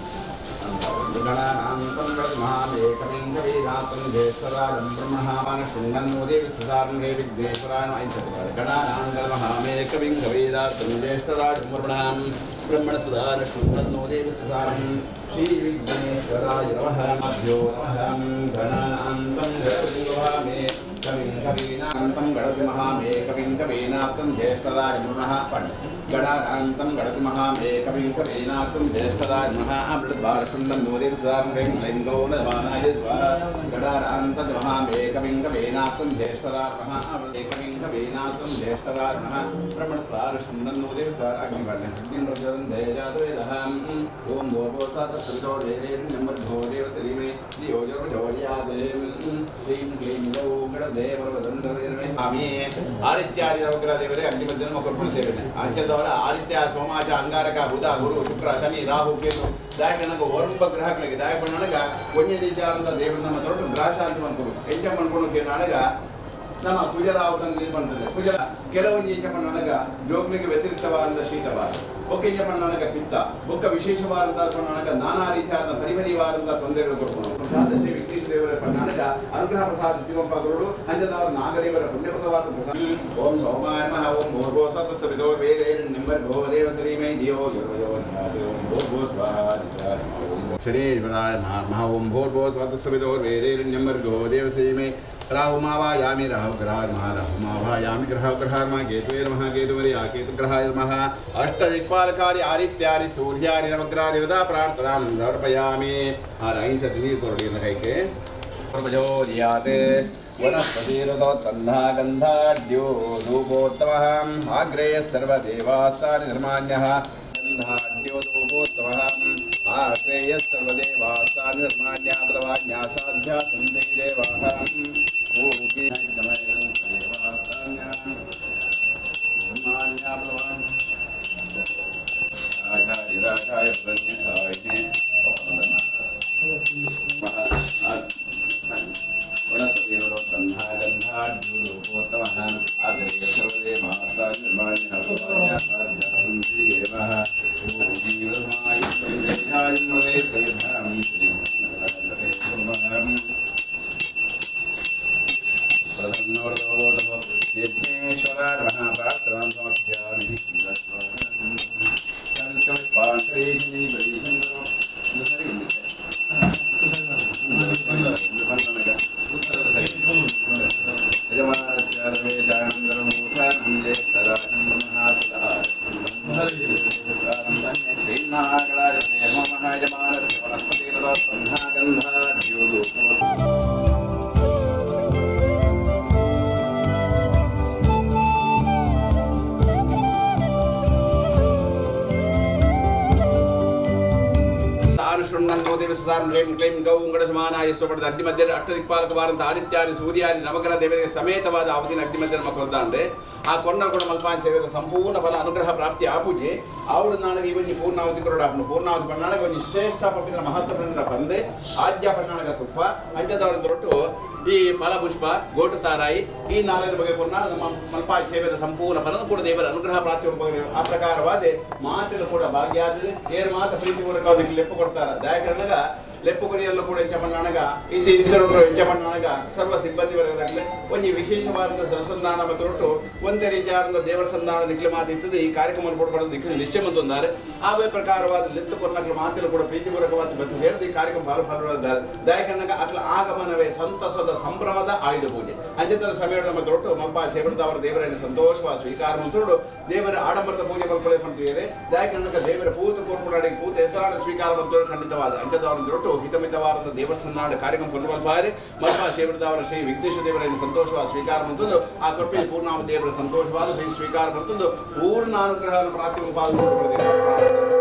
ಗಣಾನಾಂ तं ಗಣಮಹಾಮೇಕವಿಂ ಕವೀನಾತ್ರಂ ಜ್ಯೇಷ್ಠರಾಜಂ ಬ್ರಹ್ಮಣಃ ಮಾನಶೃಣ್ಣನ್ನೋ ದೇವಿ ಸುಧಾರಂ ರೇ ವಿಘ್ನೇಶ್ವರಾಯ ನಮಃ ಗಣಾನಾಂ ಗಣಮಹಾಮೇಕವಿಂ ಕವೀನಾತ್ರಂ ಜ್ಯೇಷ್ಠರಾಜಂ ಬ್ರಹ್ಮಣಃ ಬ್ರಹ್ಮಣಸ್ಪದಾನಶೃಣ್ಣನ್ನೋ ದೇವಿ ಸುಧಾರಂ ಶ್ರೀ ವಿಘ್ನೇಶ್ವರಾಯ ನಮಃ ಮಭ್ಯೋ ನಮಃ ಗಣಾನಾಂತಂ ಗಣಪತಿಮಹಾಮೇ ಕವಿಂ ಕವೀನಾಂತಂ ಗಣಪತಿಮಹಾಮೇ ಕವಿಂ ಕವೀನಾರ್ಥಂ ಜ್ಯೇಷ್ಠರಾಜ ಬ್ರಹ್ಮಣಃ ಪಣ್ ಗಣಾನಾಂತಂ ಗಣಪತಿಮಹಾಮೇ ಕವಿಂ ಕವೀನಾರ್ಥಂ ಜ್ಯೇಷ್ಠರಾಜ ನಮಃ ಅಮೃತಭಾರಶುಂಡಂ ನೋದೇವಸಾರಂ ಕ್ಲೈಂ ಕ್ಲೈಂ ಗೌಣಮಾನಾಯ ಸ್ವಾಹ ಗಣಾನಾಂತಂ ಮಹಾಮೇ ಕವಿಂ ಕವೀನಾರ್ಥಂ ಜ್ಯೇಷ್ಠರಾಜ ನಮಃ ಕವಿಂ ಕವೀನಾರ್ಥಂ ಜ್ಯೇಷ್ಠರಾಜ ನಮಃ ಬ್ರಹ್ಮಣಸ್ಪಾರಶುಂಡಂ ನೋದೇವಸಾರ ಅಗ್ನಿವರ್ಣ ಅಗ್ನಿಂ ದೇಜಾತವೇದಹಂ ಓಂ ಭೋರ್ಭುವಸ್ವಃ ತತ್ಸವಿತುರ್ವರೇಣ್ಯಂ ದೇವತೆ ಧೀಮಹಿ ಧಿಯೋ ಯೋ ಪ್ರಚೋದಯಾತ್ ಶ್ರೀಂ ಕ್ಲೀಂ ಗೌ ಗಣದೇವರವದಂದರೇ ಆಮಿ ಆದಿತ್ಯಾದಿ ನವಗ್ರಹ ದೇವರೇ ಅಗ್ನಿಮಧ್ಯ ನಮ್ಮ ಕೊರ್ಪುಣ ಸೇವೆನೆ ಅಂತ್ಯದವರ ಆದಿತ್ಯ ಸೋಮಾಚ ಅಂಗಾರಕ ಬುಧ ಗುರು ಶುಕ್ರ ಶನಿ ರಾಹು ಕೇತು ದಾಯಕನಗ ಒರಂಬ ಗ್ರಹಗಳಿಗೆ ದಾಯಕನಗ ಒಂಜೆ ದೇವರು ನಮ್ಮ ದೊಡ್ಡ ಗ್ರಹ ಶಾಂತಿ ಮಾಡ್ಕೊಡು ಎಂಚ ಮಾಡ್ಕೊಂಡು ನಾಡಗ ನಮ್ಮ ಕುಜರಾವ್ ಸಂಧಿ ಬಂತದೆ ಕುಜರ ಕೆಲವೊಂದು ಎಂಚ ನನಗ ಜೋಗ್ಲಿಗೆ ವ್ಯತಿರಿಕ್ತವಾದ ಶೀತವಾದ ಬೊಕ್ಕ ಎಂಚ ನನಗ ಪಿತ್ತ ಬೊಕ್ಕ ವಿಶೇಷವಾದಂತಹ ನನಗ ನಾನಾ ರೀತಿಯಾದ ಪರಿಪರಿವಾದಂತಹ ತೊಂದರೆಗಳು ಕೊಡ್ಕೊಂಡು ಪ್ರಸಾದ ಶ್ರೀ ವಿಘ್ನೇಶ ದೇವರ ನನಗ ಅನುಗ್ರಹ ಪ್ರಸಾದ ಸಿದ್ಧಿವಂಪ ಗುರುಳು ಅಂಜದವರ ನಾಗದೇವರ ಪುಣ್ಯಪ್ರದವಾದ ಪ್ರಸಾದ ಓಂ ಸೋಮಾಯ ನಮಃ ಓಂ ಭೂರ್ಭುವ ಸ್ವಃ ಸವಿತೋ ವೇದೇರ್ನಿಂಬರ್ಭೋ ದೇವ ಶ್ರೀಮೈ ಧಿಯೋ ಯೋ ಯೋ ಓಂ ಭೂರ್ಭುವ ಸ್ವಃ ಶನೇಶ್ವರಾಯ ನಮಃ ಓಂ ಭೂರ್ಭುವ ಸ್ವಃ ಸವಿತೋ ವೇದೇರ್ನಿಂಬರ್ಭೋ ದೇವ ಶ್ರೀಮೈ ರಾಹುಮಾವಾಯಾಮಿ ರಾಹುಗ್ರಹ ನಮಃ ರಾಹುಮಾವಾಯಾಮಿ ಗ್ರಹ ನಮಃ ಕೇತುವೇ ನಮಃ ಕೇತುವರಿ ಕೇತುಗ್ರಹಾಯ ನಮಃ ಅಷ್ಟದಿಕ್ಪಾಲಕಾರಿ ಆದಿತ್ಯಾದಿ ಸೂರ್ಯಾದಿ ನವಗ್ರಹ ದೇವತಾ ಪ್ರಾರ್ಥನಾಂ ಸಮರ್ಪಯಾಮಿ ಆ ಐದು ಸತಿ ನೀರು ಕೊರಡಿ ಕೈಗೆ ಪ್ರಚೋದಯಾತ್ ವನಸ್ಪತಿರಥೋತ್ಪನ್ನ ಗಂಧಾಢ್ಯೋ ಧೂಪೋತ್ತಮಃ ಆಗ್ರೇಯ ಸರ್ವದೇವಾಸ್ತಾನಿ ಧರ್ಮಾನ್ಯಃ ಗಂಧಾಢ್ಯೋ ಧೂಪೋತ್ತಮಃ ಆಗ್ರೇಯ ಸರ್ವದೇವಾಸ್ತಾನಿ ಧರ್ಮಾನ್ಯಃ ಪ್ರದವಾನ್ಯಃ ಸಾಧ್ಯ ಸಂತಿ ದೇವಾಃ ವಿಷ್ಣುನಂದೋ ದೇವಸಾರಂ ಹ್ರೀಂ ಕ್ಲೀಂ ಗೌ ಗಣಸಮಾನಾಯ ಸ್ವಪಡದ ಅಗ್ನಿ ಮಧ್ಯೆ ಅಷ್ಟದಿಕ್ಪಾಲಕ ವಾರಂತ ಆದಿತ್ಯಾದಿ ಸೂರ್ಯಾದಿ ನವಗ್ರಹ ದೇವರಿಗೆ ಸಮೇತವಾದ ಆವತಿನ ಅಗ್ನಿ ಮಧ್ಯೆ ನಮ್ಮ ಕೊರದಾಂಡೆ ಆ ಕೊನ್ನ ಕೂಡ ಮಲ್ಪಾನ್ ಸೇವೆದ ಸಂಪೂರ್ಣ ಫಲ ಅನುಗ್ರಹ ಪ್ರಾಪ್ತಿ ಆಪೂಜೆ ಆವಡು ನಾಡಗ ಇವನಿ ಪೂರ್ಣಾವತಿ ಕೊರಡಾಪನು ಪೂರ್ಣಾವತಿ ಪಣ್ಣಾಡಗ ಒಂಜಿ ಶ್ರೇಷ್ಠ ಪಪಿಂದ್ರ ಮಹತ್ವ ಪಂದ್ರ ಬಂದೆ ಆದ್ಯ ಪಣ್ಣಾಡಗ ತುಪ್ಪ ಅಂಚದವರ ತೊಟ್ಟು ಈ ಫಲಪುಷ್ಪ ಗೋಟು ತಾರಾಯಿ ಈ ನಾಲಿನ ಬಗ್ಗೆ ಕೊನ್ನ ನಮ್ಮ ಮಲ್ಪಾಯ ಸೇವೆದ ಸಂಪೂರ್ಣ ಫಲದ ಕೂಡ ದೇವರ ಅನುಗ್ರಹ ಪ್ರಾಪ್ತಿ ಆ ಪ್ರಕಾರವಾದ ಮಾತೆಲ್ಲ ಕೂಡ ಭಾಗ್ಯಾದ ಏರು ಮಾತ ಪ್ರೀತಿ ಪೂರ್ವಕ ಅದಕ್ಕೆ ಲೆಪ್ಪು ಕೊಡ್ತಾರ ದಯಾಕರಣಗ ಲೆಪ್ಪು ಕೊರಿಯಲ್ಲೂ ಕೂಡ ಎಂಚ ಪಣ್ಣಾಣಗ ಇತಿ ಇತರರು ಎಂಚ ಪಣ್ಣಾಣಗ ಸರ್ವ ಸಿಬ್ಬಂದಿ ವರ್ಗದಾಗಲೇ ಒಂಜಿ ವಿಶೇಷವಾದ ಸಸಂಧಾನ ಮತ್ತು ಒಂದೇ ರೀತಿಯಾದ ದೇವರ ಸಂಧಾನ ದಿಕ್ಲು ಮಾತು ಇರ್ತದೆ ಈ ಕಾರ್ಯಕ್ರಮ ಕೊಡಬಾರದು ದಿಕ್ಕು ನಿಶ್ಚಯ ಬಂದರೆ ಆವೇ ಪ್ರಕಾರವಾದ ಲೆತ್ತು ಕೊನ್ನಕ್ಲ ಮಾತೆಲ್ಲ ಕೂಡ ಪ್ರೀತಿಪೂರ್ವಕವಾದ ಬತ್ತು ಸೇರಿದು ಈ ಕಾರ್ಯಕ್ರಮ ಪಾಲ್ಗೊಳ್ಳಿದ್ದಾರೆ ದಯಕಣ್ಣಗ ಅಕ್ಲ ಆಗಮನವೇ ಸಂತಸದ ಸಂಭ್ರಮದ ಆಯುಧ ಪೂಜೆ ಅಂಜತರ ಸಮಯದ ನಮ್ಮ ದೊಡ್ಡ ಮಲ್ಪ ಸೇವರದ ಅವರ ದೇವರನ್ನು ಸಂತೋಷವಾದ ಸ್ವೀಕಾರ ಮಂತ್ರುಡು ದೇವರ ಆಡಂಬರದ ಪೂಜೆ ಮಲ್ಪಳೆ ಪಂತಿದ್ದಾರೆ ದಯಕಣ್ಣಗ ದೇವರ ಪೂತ ಕೋರ್ಪುಡಾಡಿ ಪೂತ ಹೆಸರಾಡ ಸ್ವೀಕಾರ ಮಂತ್ರುಡು ಖಂಡಿತವಾದ ಅಂಜದವರ ದೊಡ್ಡ ಹಿತಮಿತವಾದ ದೇವರ ಸಂಧಾನ ಕಾರ್ಯಕ್ರಮ ಕೊಡುವಲ್ಪಾರೆ ಮಲ್ಪ ಸೇವರದ ಶ್ರೀ ವಿಘ್ನೇಶ್ವರ ದೇವರನ್ನು ಸಂತೋಷವಾದ ಸ್ವೀಕಾರ ಮಂತಂದು ಆ ಕೃಪೆ ಪೂರ್ಣಾವ ದೇವರ ಸಂತೋಷವಾದ ಸ್ವೀಕಾರ ಮಂತಂದು ಪೂರ್ಣ ಅನುಗ್ರಹವನ್ನು ಪ್ರಾಪ್ತಿ ಪಾಲ್ಗೊಂಡು.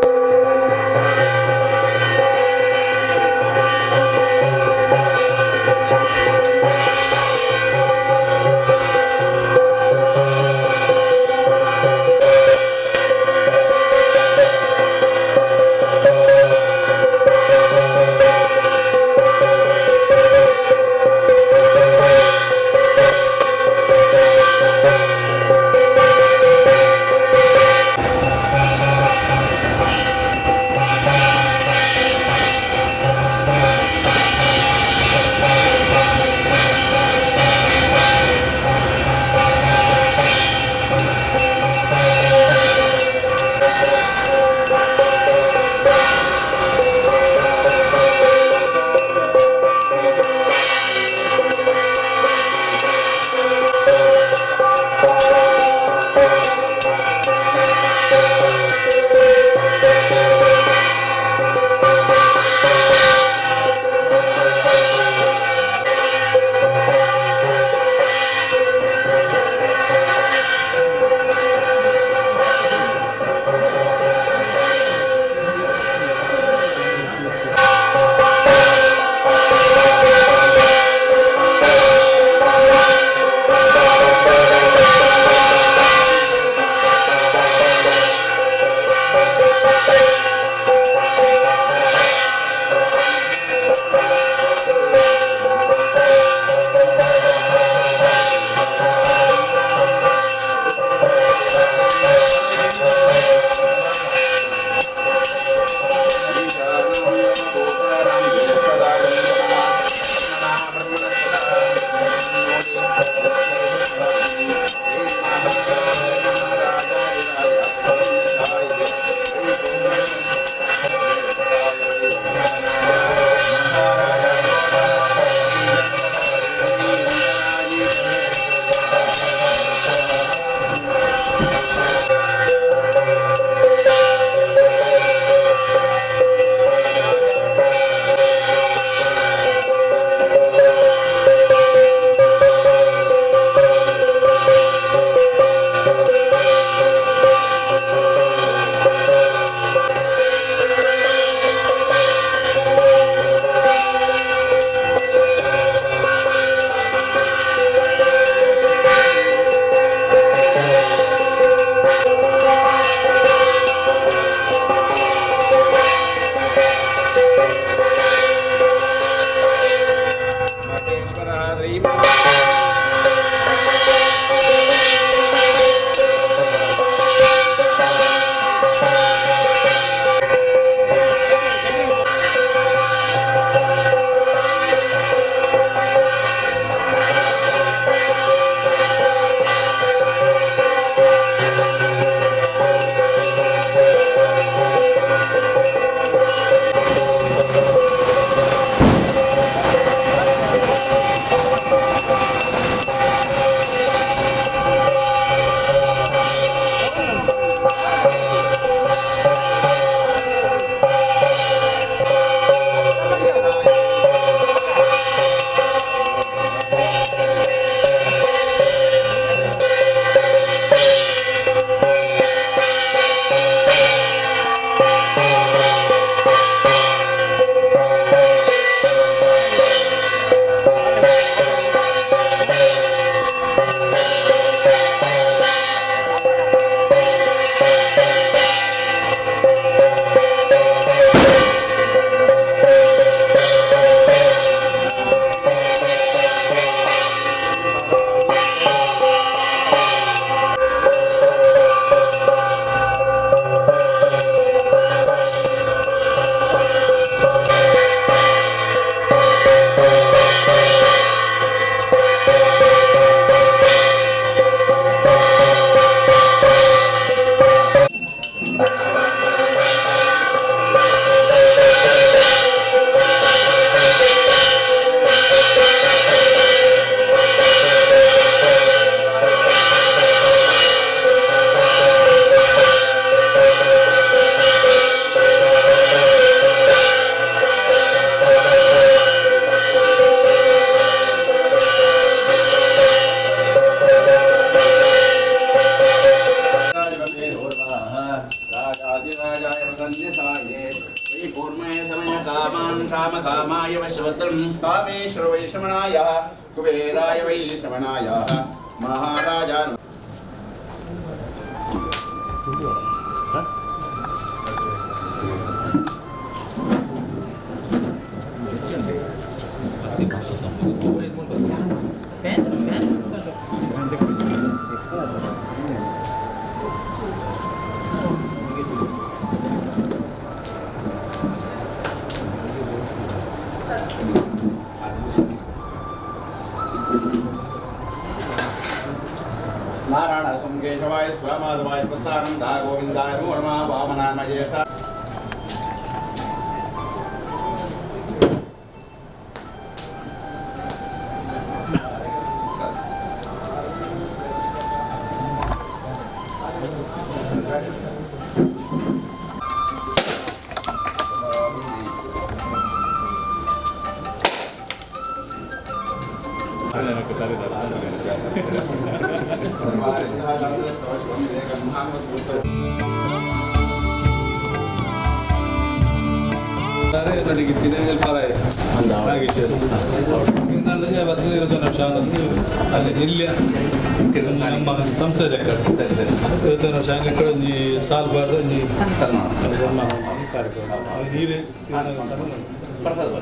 ಕಾಮಾನ್ ಕಾಮ ಕಾಮಾಯ ವಶವತ್ರಂ ಕಾಮೇಶ್ವರ ವೈಶ್ರಮಣಾಯ ಕುಬೇರಾಯ ವೈಶ್ರಮಣಾಯ ಮಹಾರಾಜ. ನಾರಾಯಣ ಸಂಕೇಶವಾಯ ಸ್ವಮಾಧವಾಯ ಪ್ರಸ್ಥಾನಂದ ಗೋವಿಂದಾಯ ನಮೋ ವಾಮನಾಮಜೇಷ. ಸಂಸ್ಥೆ ಸಾಲ್ ಸನ್ಮಾನ ಕಾರ್ಯಕ್ರಮ ಪ್ರಸಾದ.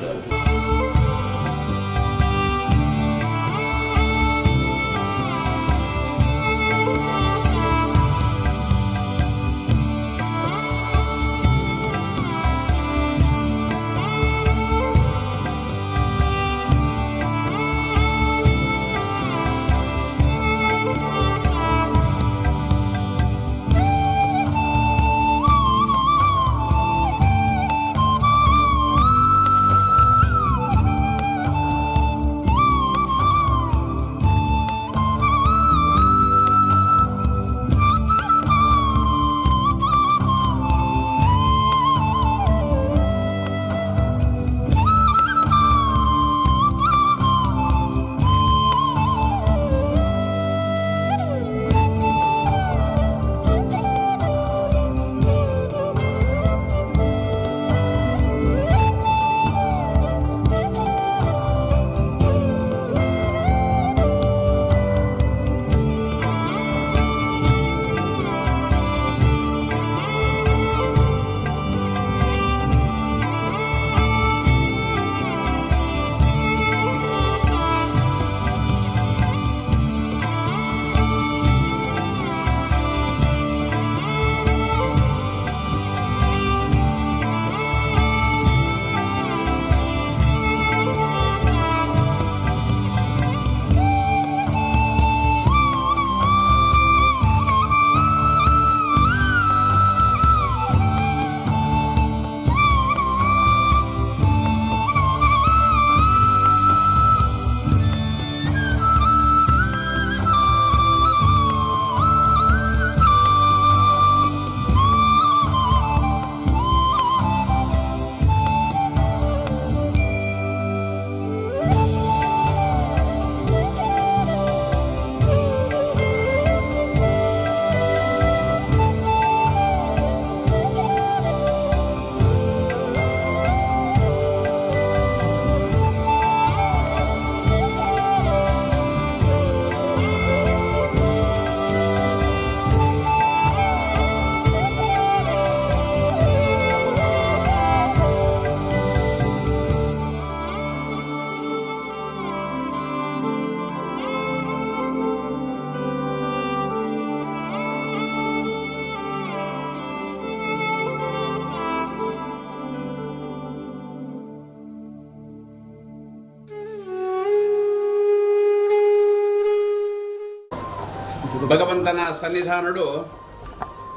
ಭಗವಂತನ ಸನ್ನಿಧಾನಡು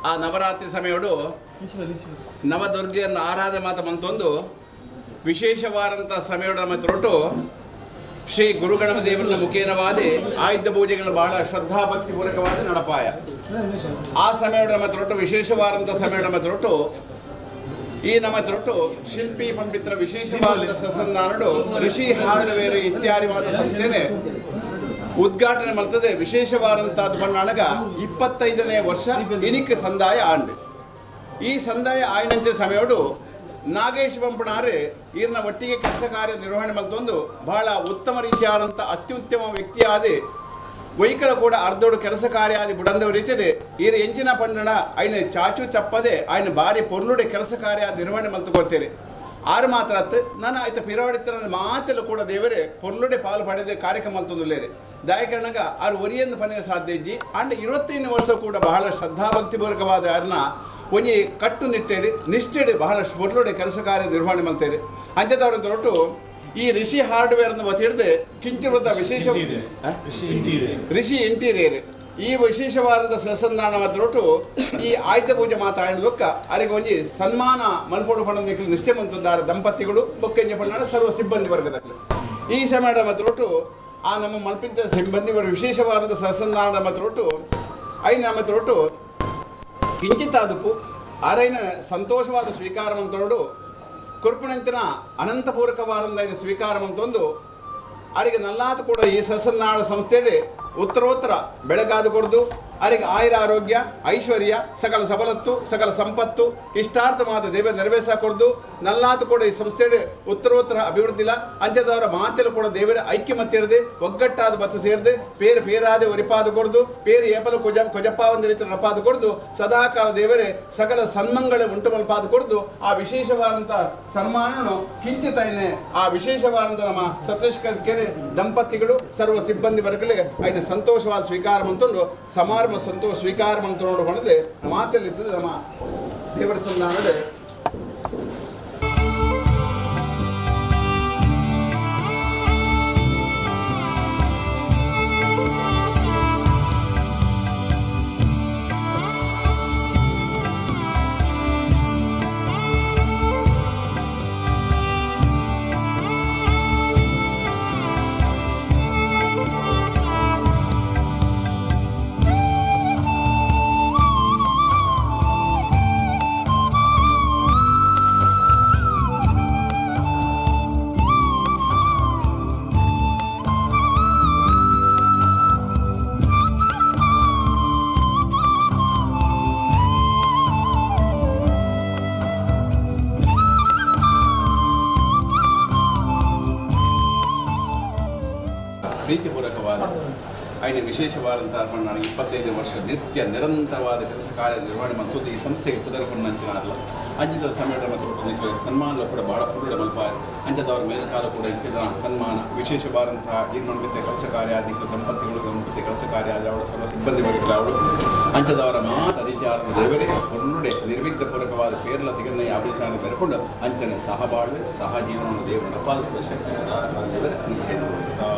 ಆ ನವರಾತ್ರಿ ಸಮಯಡು ನವದುರ್ಗೆಯನ್ನು ಆರಾಧನೆ ಮಾತ ಮಂತೊಂದು ವಿಶೇಷವಾದಂಥ ಸಮಯದ ಮತ್ತೊಟ್ಟು ಶ್ರೀ ಗುರುಗಣಪ ದೇವರನ ಮುಖೇನವಾದಿ ಆಯುಧ ಪೂಜೆಗಳು ಬಹಳ ಶ್ರದ್ಧಾಭಕ್ತಿಪೂರ್ವಕವಾದ ನಡಪಾಯ. ಆ ಸಮಯದ ಮತ್ತೊಟ್ಟು ವಿಶೇಷವಾದಂಥ ಸಮಯದ ಮತ್ತೊಟ್ಟು ಈ ನಮ್ಮ ತೊಟ್ಟು ಶಿಲ್ಪಿ ಪಂಡಿತರ ವಿಶೇಷವಾದ ಸಸಂಧಾನಡು ಋಷಿ ಹಾರ್ಡ್ವೇರ್ ಇತ್ಯಾದಿವಾದ ಸಂಸ್ಥೆನೆ ಉದ್ಘಾಟನೆ ಮಾಡ್ತದೆ. ವಿಶೇಷವಾದಂಥದ್ದು ಬಣ್ಣಾಣಗ 25ನೇ ವರ್ಷ ಇನಿಕ್ ಸಂದಾಯ ಆಂಡು. ಈ ಸಂದಾಯ ಆಯ್ನಂತೆ ಸಮಯಡು ನಾಗೇಶ್ ಬಂಪಣಾರು ಈರ್ನ ಒಟ್ಟಿಗೆ ಕೆಲಸ ಕಾರ್ಯ ನಿರ್ವಹಣೆ ಮಲ್ತೊಂದು ಬಹಳ ಉತ್ತಮ ರೀತಿಯಾದಂಥ ಅತ್ಯುತ್ತಮ ವ್ಯಕ್ತಿಯಾದ ವೈಕಲ ಕೂಡ ಅರ್ಧೋಡು ಕೆಲಸ ಕಾರ್ಯ ಆದಿ ಬುಡಂದವ ರೀತಿಯಲ್ಲಿ ಈರ ಎಂಚಿನ ಪಂಡಣ ಐನ ಚಾಚು ಚಪ್ಪದೆ ಐನ ಬಾರಿ ಪೊರ್ಲುಡೆ ಕೆಲಸ ಕಾರ್ಯ ನಿರ್ವಹಣೆ ಮಲ್ತುಕೊಳ್ತೇನೆ. ಆರು ಮಾತ್ರ ಅತ್ತು ನಾನು ಆಯ್ತ ಪಿರವಾಡಿತರ ಮಾತೆಲ್ಲ ಕೂಡ ದೇವರೇ ಪೊರ್ಲುಡೆ ಪಾಲು ಪಡೆದ ಕಾರ್ಯಕ್ರಮ ಮಲ್ತೊಂದುಲ್ಲೇರೆ ದಾಯಕರಣಗ ಆರು ಒರಿಯಂದು ಪನ್ನಿರ ಸಾಧ್ಯ ಇಜ್ಜಿ. ಅಂಡ್ 25 ವರ್ಷ ಕೂಡ ಬಹಳ ಶ್ರದ್ಧಾಭಕ್ತಿಪೂರ್ವಕವಾದ ಅರ್ನ ಒಂಜಿ ಕಟ್ಟುನಿಟ್ಟೇಡಿ ನಿಷ್ಠೆಡಿ ಬಹಳ ಪೊರ್ಲುಡೆ ಕೆಲಸ ಕಾರ್ಯ ನಿರ್ವಹಣೆ ಮಲ್ತೇರೆ. ಅಂಚದವರಂತ ಒಟ್ಟು ಈ ರಿಷಿ ಹಾರ್ಡ್ವೇರ್ನ ವತಿ ಹಿಡಿದು ಕಿಂಚಿರುತ್ತ ವಿಶೇಷ ರಿಷಿ ಇಂಟೀರಿಯರ್ ಈ ವಿಶೇಷವಾದಂಥ ಸಸಂಧಾನ ಮಾತ್ರ ಈ ಆಯುಧ ಪೂಜೆ ಮಾತಾಡಿದೊಕ್ಕ ಅರಿಗೆ ಒಂಜಿ ಸನ್ಮಾನ ಮಲ್ಪೋಡು ಪಂಡ ನಿಶ್ಚಯ ಮಂತುದ್ದಾರೆ ದಂಪತಿಗಳು ಬೊಕ್ಕೆಂಜ ಪಂಡ ಸರ್ವ ಸಿಬ್ಬಂದಿ ವರ್ಗದಲ್ಲಿ ಈ ಸಮಯದ ಮಾತ್ರ ಆ ನಮ್ಮ ಮಲ್ಪಿಂತ ಸಿಬ್ಬಂದಿ ವರ್ಗ ವಿಶೇಷವಾದಂಥ ಸಸಂಧಾನದ ಮಾತ್ರ ಐನ ಮಾತ್ರ ಕಿಂಚಿತ್ ಆದುಪು ಆರೈನ ಸಂತೋಷವಾದ ಸ್ವೀಕಾರ ಮಂತೋಡು ಕುರ್ಪುಣಂತಿನ ಅನಂತಪೂರ್ವಕವಾದಂಥ ಸ್ವೀಕಾರ ಮಂತೊಂದು ಅರಿಗೆ ನಲ್ಲಾತು ಕೂಡ ಈ ಸಸನ್ನಾಳ ಸಂಸ್ಥೆಯಲ್ಲಿ ಉತ್ತರೋತ್ತರ ಬೆಳಗಾದು ಕೊಡ್ದು ಅರಿಗೆ ಆಯುರ ಆರೋಗ್ಯ ಐಶ್ವರ್ಯ ಸಕಲ ಸಬಲತ್ತು ಸಕಲ ಸಂಪತ್ತು ಇಷ್ಟಾರ್ಥವಾದ ದೇವ ನೆರವೇರಿಸ ಕೊಡ್ದು ನಲ್ಲಾತು ಕೂಡ ಈ ಸಂಸ್ಥೆಯಲ್ಲಿ ಉತ್ತರೋತ್ತರ ಅಭಿವೃದ್ಧಿಲ್ಲ ಅಂತ್ಯದವರ ಮಾತೆಲ್ಲ ಕೂಡ ದೇವರ ಐಕ್ಯಮತ್ತಿರದೆ ಒಗ್ಗಟ್ಟಾದ ಬತ್ತ ಸೇರಿದೆ ಪೇರು ಪೇರಾದೆ ಒರಿಪಾದ ಕೊಡ್ದು ಪೇರು ಏಪಲು ಕೊಜ ಕೊಜಪ್ಪಾವಂದ ರೀತಿ ನಪಾದ ಕೊಡ್ದು ಸದಾಕಾಲ ದೇವರೇ ಸಕಲ ಸನ್ಮಂಗಳ ಉಂಟು ಮಲ್ಪಾದ ಕೊಡ್ದು ಆ ವಿಶೇಷವಾದಂಥ ಸನ್ಮಾನನು ಕಿಂಚಿತೈನೆ ಆ ವಿಶೇಷವಾದಂಥ ನಮ್ಮ ಸತೀಶ್ ಕೆರೆ ದಂಪತಿಗಳು ಸರ್ವ ಸಿಬ್ಬಂದಿ ವರ್ಗಗಳಿಗೆ ಐನ ಸಂತೋಷವಾದ ಸ್ವೀಕಾರ ಮಂತುಂಡು ಸಮಾರಂಭ ಸಂತೋಷ ಸ್ವೀಕಾರ ಮಂತ ನೋಡಿಕೊಂಡದೆ ಮಾತಲ್ಲಿದ್ದದ್ದು ನಮ್ಮ ದೇವರ ಸಂಧಾನದ ಪ್ರೀತಿಪೂರ್ವಕವಾದ ಐನ ವಿಶೇಷವಾದಂಥ ನಾನು 25 ವರ್ಷ ನಿತ್ಯ ನಿರಂತರವಾದ ಕೆಲಸ ಕಾರ್ಯ ನಿರ್ವಹಣೆ ಮತ್ತು ಈ ಸಂಸ್ಥೆಗೆ ಪುದರಕೊಂಡಂಚಿನಾರಲ್ಲ ಅಂಜಿತ ಸಮಯದ ಮತ್ತು ಸನ್ಮಾನ ಕೂಡ ಬಹಳ ಪುರುಡ ಮಲ್ಪಾರೆ ಅಂಜದವರ ಮೇಲ್ಕಾಲ ಕೂಡ ಇಂತಿದ ಸನ್ಮಾನ ವಿಶೇಷವಾದಂತಹ ಈ ಕೆಲಸ ಕಾರ್ಯ ದಂಪತಿಗಳು ದಂಪತಿ ಕೆಲಸ ಕಾರ್ಯ ಅವರ ಸರ್ವ ಸಿಬ್ಬಂದಿ ವರ್ಗದ ಅವರು ಅಂಚದವರ ಮಾತ ರೀತಿಯಾದ ದೇವರೇ ಪುರುಡೆ ನಿರ್ವಿಘ್ನಪೂರ್ವಕವಾದ ಪೇರ್ಲ ತೆಗೆದ ಯಾವ ರೀತಿಯಾದ ಬೆರೆಕೊಂಡು ಅಂಚನೆ ಸಹಬಾಳ್ವೆ ಸಹ ಜೀವನವನ್ನು ದೇವರ ನಪಾದ ಕೂಡ ಶಕ್ತಿ ಸದಾ ದೇವರೇ ಅನುಗ್ರಹಿಸಿಕೊಡುತ್ತಾರೆ.